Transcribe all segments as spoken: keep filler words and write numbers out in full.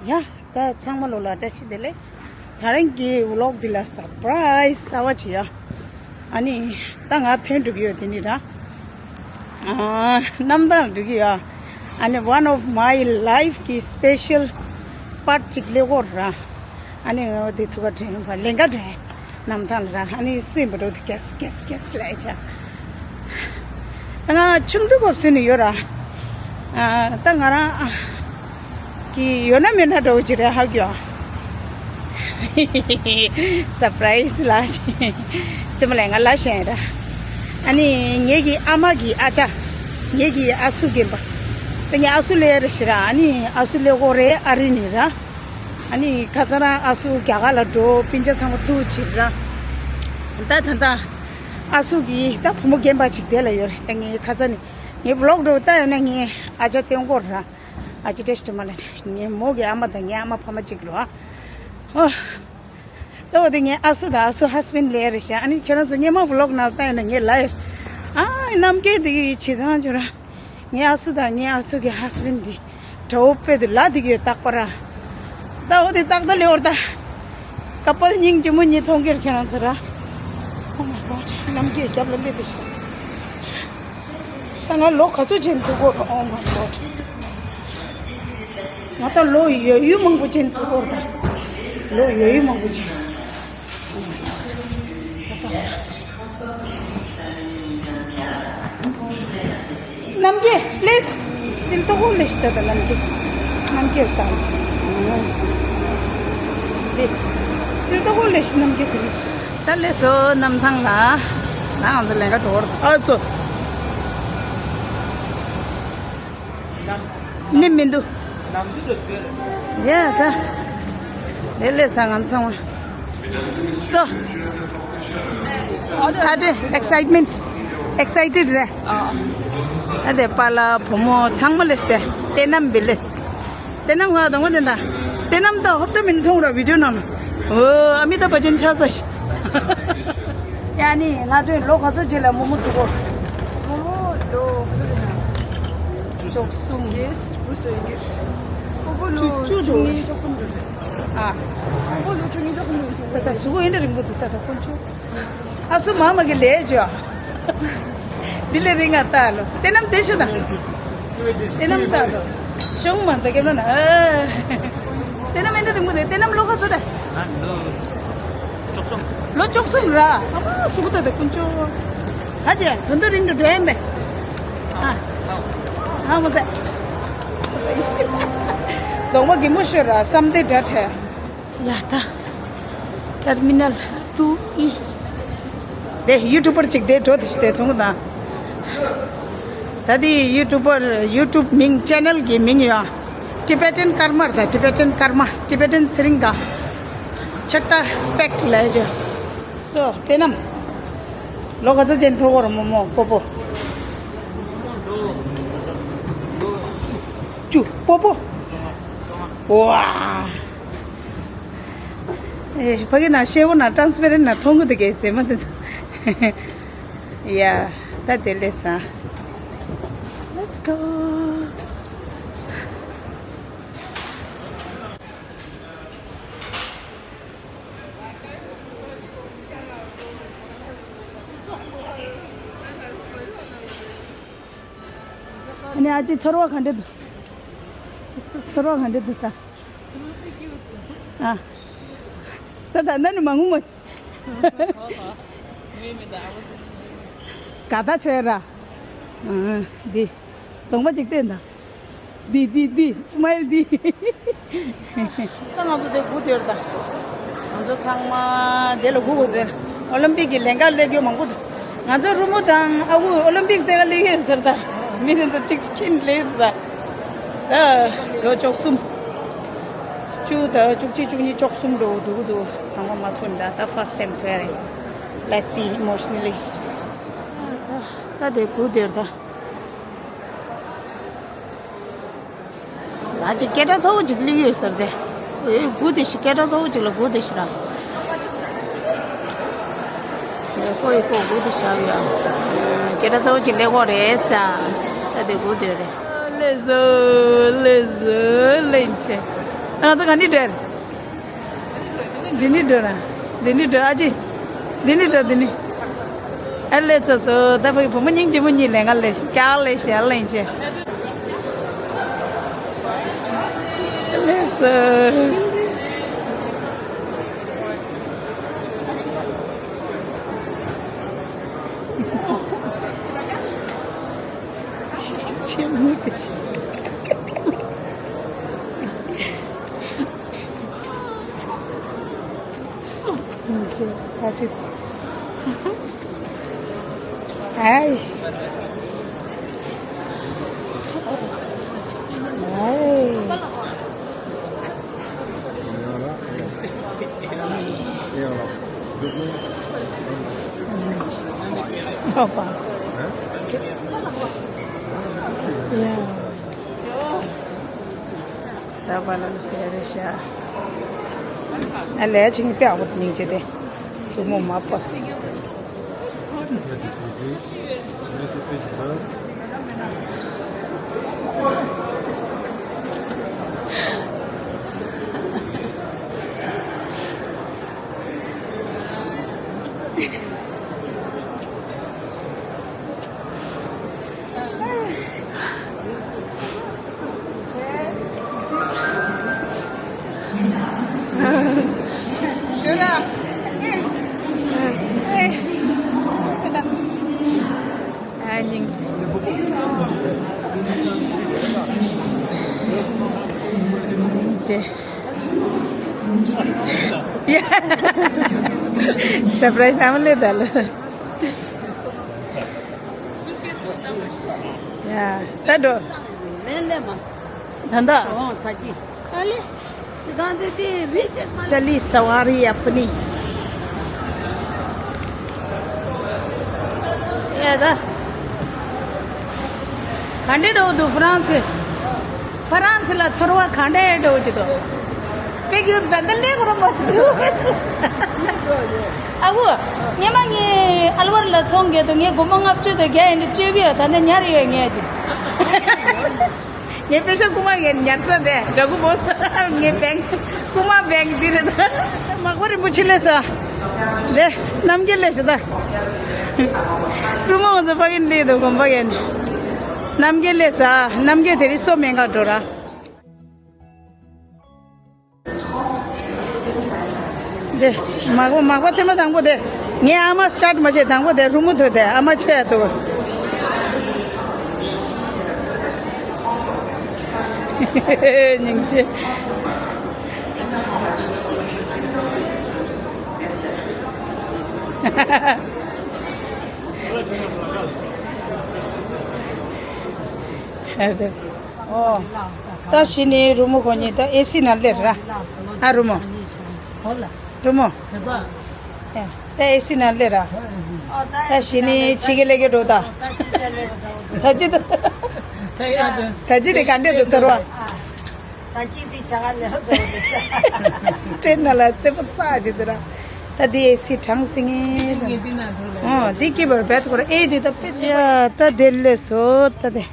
ཡ། ད་ཚང་མ་ལོ་ལ་བཀྲ་ཤིས་བདེ་ལེགས། ད་རིང་གི་ཝི་ལོག་འདི་ལ་སར་པ་རའི་སི་གསར་པ་བྱེད་ཡ། ཨ་ནི་ད་ང་ཐོན་འགྲོ་གི་ཡོད། དེ་ནི་ར། ཨ། གནམ་ཐང་འགྲོ་གི་ཡོད། ཨ་ནི་one of my life གི་སི་པེ་ཤལ་པཱར་ཊི་ཅིག་སླེབས་ཀྱི་ཡོད་ར། ཨ་ནི་འོ་དེ་ཐུག་ག་དྲན་པ་ལེན་ག་དྲན། གནམ་ཐང་ལ་ར། ཨ་ནི་སུ་ཡིན་པ་འགྲོ་དུ་གེས་གེས་གེས་ལས་བྱ། ད་ང་ཆུང་དུས་སྐབས་སུ་ནི་ཡོད་ར། ཨ། ད་ང་རང་ཨ་གི་ཡོད་ན་མེད་ན་འདྲ་བོ་ཅིག་རེད་ཧ་གོ། སར་པ་རའི་སི་ལ་ཅི་མ་ལས་ང་ལ་ཤེས་ར། ཨ་ནི་ངེད་ཀྱི་ཨ་མ་གི་ཨ་ཅག་ངེད་ཀྱི་ཨ་སུ་རྒན་པ། ད་ངའི་ཨ་སུ་ལས་རེད་ཤི་ར། ཨ་ནི་ཨ་སུ་ལས་གོ་རེད། ཨ་རི་ནི་ར། ཨ་ནི་ཁ་ཚ་རང་ཨ་སུ་རྒྱ་གར་ལ་འགྲོ། སྤུན་ཀྱག་ཚང་མ་ཐུག་ཅིག་ར། ད་ད་ད་ཨ་སུ་གི་ད་བུ་མོ་རྒན་པ་ཅིག་དེ་ལ་ཡོད་རེད། ད་ངའི་ཁ་ཚ་ནི་ངའི་ཝི་ལོག་འགྲོ་ད་ཡོད་ན་ངའི་ཨ་ཅག་སྟོན་གོ་ར། ཨ་ཅག་བཀྲ་ཤིས་སྒྲོལ་མ་ལ་ངའི་མོ་གི་ཨ་མ་དང་ངའི་ཨ་མ་ཕ་མ་གཅིག་རེད་བ། ཨོ། ད་འོ་དེ་ངའི་ཨ་སུ་དང་ཨ་སུ་ཧ་སི་བྷེན་ཌི་ལས་རེད་ཤག་ཨ་ནི་ཁྱོད་རང་ཚོ་སྔོན་མ་ཝི་ལོག་ནང་ལྟ་ཡོད་ན་ངའི་ལ་ཡོད། ཨ། རྣམ་རྒྱལ་དེ་གི་བྱེད་སྟངས་ཁྱོད་རང་། ངའི་ཨ་སུ་དང་ངའི་ཨ་སུ་གི་ཧ་སི་བྷེན་ཌི་དེ་དགྲ་བོ་དཔེ་དུ་ལ་དེ་གི་ཡོད་རྟག་པ་ར། ད་འོ་དེ་ཏག་ཏག་ལས་འོར་ད། ཀ་པལ་སྙིང་རྗེ་མོ་གཉིས་མཐོང་གི་རེད་ཁྱོད་རང་ཚོ་ར། Oh my God. རྣམ་རྒྱལ་རྒྱབ་ལ་སླེབས་པའི་ཤག་ད་ང་ལོ་ག་ཚོད་ཕྱིན་འདུག་གོ། Oh my God. ང་ད་ལོ་ཡོད་ཡུ་མང་པོ་ཕྱིན་འདུག་གོ། ད་ལོ་ཡོད་ཡུ་མང་པོ་ཕྱིན། རྣམ་རྒྱལ་ལེས། སིལ་ཏོག་གོ་ལེ་ཤི་ད་ད་རྣམ་རྒྱལ། རྣམ་རྒྱལ་ད། ལེ། སིལ་ཏོག་གོ་ལེ་ཤི་རྣམ་རྒྱལ་དེ། ད་ལེ་སོ་གནམ་ཐང་ལ། ང་ང་ཚོ་ལེན་ག་འགྲོ་བར། ཨ་ཙོ། ནི་མི་འདུག་ཡ་ད། ལེ་ལེ་ས་ང་ཚང་བ། སོ། ཨ་དེ་ཨེག་སའི་ཊི་མེན་ཊི། ཨེག་སའི་ཊེ་ཌི་རེད། ཨ་དེ་པཱ་ལགས་བུ་མོ་ཚང་མ་ལེས་ཏེ། ཏེ་ནམ་བི་ལེས། ཏེ་ནམ་ང་དང་བ་དེ་འདྲ། ཏེ་ནམ་ད་ཧོབ་ཏེ་མིན་མཐོང་ར་བི་ཌི་ཡོ་ནང་ན། ཨོ། ཨ་མི་ཏཱབ་བྷ་ཅན་ཆགས་ས་ཤི། ཡ་ནི་ལྷ་སྒྲོན་ལོ་ག་ཚོད་རྗེས་ལ་མོག་མོག་འཐུང་གོ། མོག་མོག་ལོ་ག་ཚོད་རེད་ན། བཅུ་གསུམ། ཡེས་བཅུ་གསུམ་ཡིན་གྱི། སྤོ་བོ་ལོ་བཅུ་གཉིས་བཅུ་གསུམ་རེད། ཨ། སྤོ་བོ་ལོ་བཅུ་གཉིས་བཅུ་གསུམ་རེད། ད་ད་གཟུགས་པོ་ཨེ་འདྲ་རིང་པོ་འདུག་ད་ད་དཀོན་མཆོག་ཨ་སུ་མ་མ་གི་ལས་ཅོ། འདི་ལས་རིང་ང་ལྟ་ལོ། ཏེ་ནམ་དེ་ཤོད་ད། ཏེ་ནམ་ལྟ་ལོ། ཤོང་མ་ད་གེ་ལོ་ན། ཨ། ཏེ་ནམ་ཨེ་འདྲ་རིང་པོ་དེ། ཏེ་ནམ་ལོ་ག་ཚོད་ད། ལོ་བཅུ་གསུམ་ར། ཨ་མ་སུ་གུ་ད་ད་དཀོན་མཆོག་ཧ་ཅེ་དོན་དུ་རིང་དུ་འགྲོ་ཡིན་པས། ཨ། ཨ་མ་ད། གདོང་པ་གི་མོ་ཤོད་ར་བསམ་དེ་འདྲ་འཕྲད། ཡ་ད། ཊར་མི་ནལ་ཊུ་ཨི། དེ་ཡུ་ཊུབ་པར་ཅིག་དེ་འགྲོ་དེ་ཤི་དེ་ཐུང་དང་། ད་དེ་ཡུ་ཊུབ་པར་ཡུ་ཊུབ་མིང་ཅེ་ནལ་གི་མིང་ཡོད། ཊི་བེ་ཊན་ཀར་མ་ད། ཊི་བེ་ཊན་ཀར་མ། ཊི་བེ་ཊན་ཚེ་རིང་དགའ། ཆ་ཏ་པེག་ལས་ཇོ། སོ་དེ་ནམ། ལོ་ག་ཚོད་ཅན་ཐོག་གོ་ར་མོ་མོ་སྤོ་བོ། བཅུ་སྤོ་བོ། ཝ། ཨེ། ཕ་གི་ན་ཤེ་བོ་ན་ཊ་རན་སི་པེ་རེན་ཊི་ན་མཐོང་གི་འདུག་གས་རྫས་མ་དེ་ཚོ། ཡ། ད་དེ་ལས་ས། Let's go. ཨ་ནི་ཨ་ཅེ་ཚོར་བ་ག་འདྲ་འདུག་ཚོར་བ་ག་འདྲ་འདུག་ད། ཨ། ད་ད་ད་ནི་མ་ངུ་མ། ག་ད་ཆོས་ར། ཨ། འདི། གདོང་པ་ཅིག་བསྟན་ད། འདི་འདི་འདི་སི་མའིལ་འདི། ད་ང་ཚོ་དེ་སྒུག་སྡོད་ད། ང་ཚོ་ཚང་མ་དེ་ལ་སྒུག་དགོས་དེ། ཨོ་ལིམ་པིག་གི་ལེན་ག་སླེབས་རྒྱུ་མང་པོ་འདུག་ང་ཚོ་རུ་མོ་དང་ཨ་ཁུ་ཨོ་ལིམ་པིག་རྩེ་ག་སླེབས་ཡོད་ཟེར་ད། མི་དེ་ཚོ་གཅིག་ཁྱིམ་སླེབས་ད། ད་ལོ་བཅུ་གསུམ། བཅུ་ད་བཅུ་གཅིག་བཅུ་གཉིས་བཅུ་གསུམ་འགྲོ་འགྲོ་གི་འདུག་ཚང་མ་མ་ཐོན་ད། ད་ཕར་སི་ཊའིམ་ཐོན་རེད། Let's see emotionally. ད་དེ་སྒུག་སྡོད་ད། ད་ཅིག་སྐད་གྲགས་ཚ་བོ་ཅིག་སླེབས་ཡོད་ཟེར་ཏེ། ཨེ། སྒུག་དེ་ཤི། སྐད་གྲགས་ཚ་བོ་ཅིག་ལ་སྒུག་དེ་ཤི་ར། ཨེ། ཁོ་ཡི་ཁོ་སྒུག་དེ་ཤི་ཡ། སྐད་གྲགས་ཚ་བོ་ཅིག་སླེབས་ཀྱི་རེད་ཟེར། ད་དེ་སྒུག་དེ་རེད། ལེ་ཟོ་ལེ་ཟོ་ལེན་ཆེ། ང་ཚོ་ག་ནས་འགྲོ། འདི་ནས་འགྲོ་ན། འདི་ནས་འགྲོ་ཨ་ཅེ། འདི་ནས་འགྲོ་འདི་ནས། ཨ་ལས་ཚ་སོ་ད་བུ་བུ་མོ་སྙིང་རྗེ་མོ་གཉིས་ལས་ང་ལས་ཀྱག་ལས་ཞལ་ལས་བྱེད། ཨ་ལས་སོ། ཆེ་མོ་གི། ཨའི། ཨའི། ཨོ་པ། ཡ། ད་བ་ལ་ཟེར་རེ་ཤ། ཨ་ལས་ཅིག་ནི་དཔེ་ཨ་བོ་སྙིང་རྗེ་དེ། བུ་མོ་མ་པ། ཨ་སྙིང་རྗེ། ཡ། སར་པ་རའི་སི་ཨ་མ་ལེ་ད་ལ། ཡ། ད་འགྲོ། ད་ད། चली सवारी अपनी। ཡ་ད། ག་འདྲ་འགྲོ་འདུག་ཧྥ་རན་སི། ཧྥ་རན་སི་ལ་ཚོར་བ་ག་འདྲ་འགྲོ་གི་འདུག་དཔེ་རྒྱུ་ད་ལྟ་ལས་ཁོ་རང་མ་ཐུབ། ཨ་ཁུ། སྔོན་མ་ངས་ཨལ་བར་ལ་ཚོང་རྒྱག་དུས་ངས་སྒོར་མོ་ལྔ་བཅུ་དང་བརྒྱ་ཡན་དུ་བཅོས་ཀྱི་ཡོད། ད་ནི་ཉར་ཡོད་ངས་ཀྱི། ངའི་པེ་ཤ་རྐུ་མ་ངས་ཉར་ས་དེ་འདྲ་རྐུ་མོ་ས་ངའི་བེང་རྐུ་མ་བེང་འདི་རེད། མག་པ་རིན་པོ་ཆེ་སླེབས་ས། དེ་རྣམ་རྒྱལ་སླེབས་ས་ད། རྐུ་མ་ང་ཚོ་ཕ་གིན་སླེབས་འདུག་དགོན་པ་གན། རྣམ་རྒྱལ་སླེབས་ས། རྣམ་རྒྱལ་དེ་རིང་སོ་མེད་ག་འགྲོ་ར། དེ། མག་པ་མག་པ་ཐེངས་མ་དང་པོ་དེ། ངས་ཨ་མ་སི་ཊཱཊ་མ་བྱས་དང་པོ་དེ་རུ་མུ་ཐོད་དེ་ཨ་མ་ཆོས་ཡ་ཐུག་སྙིང་རྗེ། ཨོ། ད་ཤི་ནི་རུ་མོ་ཁོ་གཉིས་ད་ཨེ་སི་ནང་སླེབས་ར། ཨ་རུ་མོ། རུ་མོ། ད་ཨེ་སི་ནང་སླེབས་ར། ད་ཤི་ནི་ཕྱི་གི་ལས་ཀའི་འགྲོ་ད། ད་ཅི་ད། ད་ཅི་དེ་ག་འདྲས་འདུག་ཚོར་བ། ད་ཅི་དེ་རྒྱ་གར་ལས་འགྲོ་འདུག་ཤ། ཏྲེན་ནང་ལ་རྩེ་པོ་ཙག་ཅིག་འདུག་ར། ད་དེ་ཨེ་སི་གྲང་སིང་ངེ་ད། ཨོ་དེ་སྐྱིད་པར་བེད་ཁོ་ར་ཨེ་དེ་ད་དཔེ་ཚེ་ཡ་ད་དེ་ལས་སོ་ད་དེ།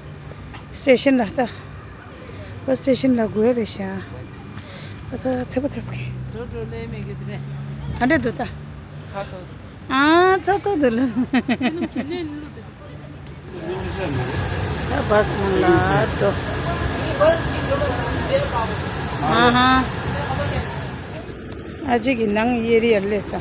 སི་ཊེ་ཤན་ལ་ད། བ་སི་ཊེ་ཤན་ལ་དགོས་རེད་ཤག་ཨ་ཚ་ཚ་པོ་ཚ་ཚ་གི། འགྲོ་འགྲོ་ལས་མེད་གི་དེ་རེད། ག་འདྲ་འདུག་ད། ཚ་ཚ་འདུག་ཨ་ཚ་ཚ་འདུག་ལ། ད་བ་སི་ནང་ལ་འགྲོ། ཨ་ཧ། ཨ་ཅེ་གི་ནང་ཡེ་རི་ཡར་ལས་ས།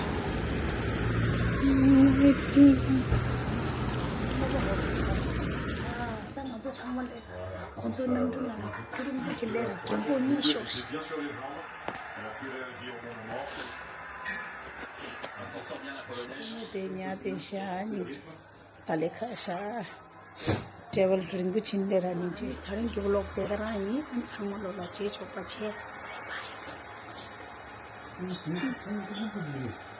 ད་ང་ཚོ་ཚང་མ་ལས་ཚ་ས། ཁོང་ཚོའི་གནམ་གྲུ་ནང་ལ་རྒྱུན་རིང་པོ་ཅིག་སླེབས་ར་རྒན་པོ་གཉིས་ཤོག་ཤིག་དེ་ཉ་དེ་ཤ་ཉིན་ག་ལེ་ཁ་ཤ། ཊེ་བལ་རིང་པོ་ཕྱིན་ལེ་ར་ཉིན་གཅིག་ད་རིང་གི་ཝི་ལོག་དེ་ག་རང་ཡིན། ཨ་ཚང་མ་ལོ་ལ་བྱེད་ཆོག་པ་བྱེད། བྷའི་བྷའི།